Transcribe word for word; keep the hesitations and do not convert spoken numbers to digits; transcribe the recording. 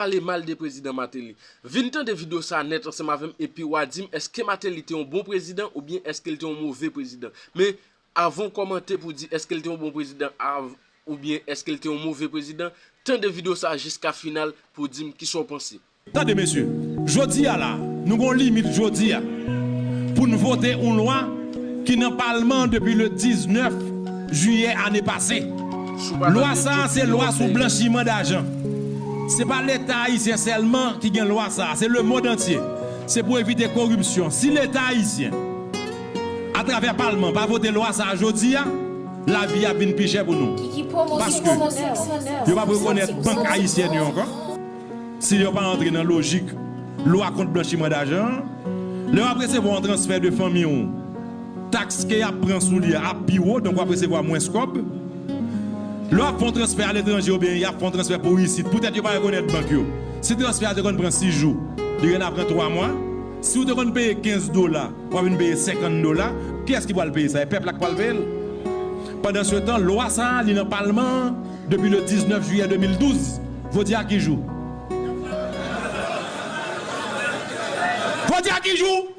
pale mal de prezidan Martelly. Vin tande videyo sa a nèt ansanm avè m epi w a di m èske Martelly te yon bon prezidan oubyen èske l te yon move prezidan. Men, avan w kòmante pou di èske l te yon bon prezidan av- oubyen èske l te yon move prezidan, tande videyo sa a jiska final pou w di m kisa w panse. Tande, mesye, jodi a la, nou gon limit jodi a pou n vote yon lwa ki nan palman an depi le diznèf jiyè ane pase. Lwa sa a, se lwa sou blanchiman dajan. Se pa Leta ayisyen sèlman ki gen lwa sa a, se lemonn antye. Se pou evite koripsyon. Si Leta ayisyen, atravè palman, pa vote lwa sa a jodi a, lavi a ap vin pi chè pou nou. Paske yo p ap rekonèt bank ayisyèn yo ankò. Si yo pa antre nan lojik lwa kont blanchiman dajan an, lè w ap resevwa yon transfè de fanmi w, taks ke y ap pran sou li a ap pi wo, donk w ap resevwa mwens kòb. Lè w ap fè yon transfè aletranje oubyen y ap fè yon transfè pou isit, poutèt yo pa rekonèt bank yo. Si transfè a te konn pran sis jou, li gen a pran twa mwa. Si w te konn peye kenz dola, w ap vin peye senkant dola. Kiyès ki pral peye sa? E pèp la k pral peye l. Pandansetan, lwa sa a, li nan palman an depi le diznèf jiyè de mil douz. Jodi a ki jou? Jodi a ki jou?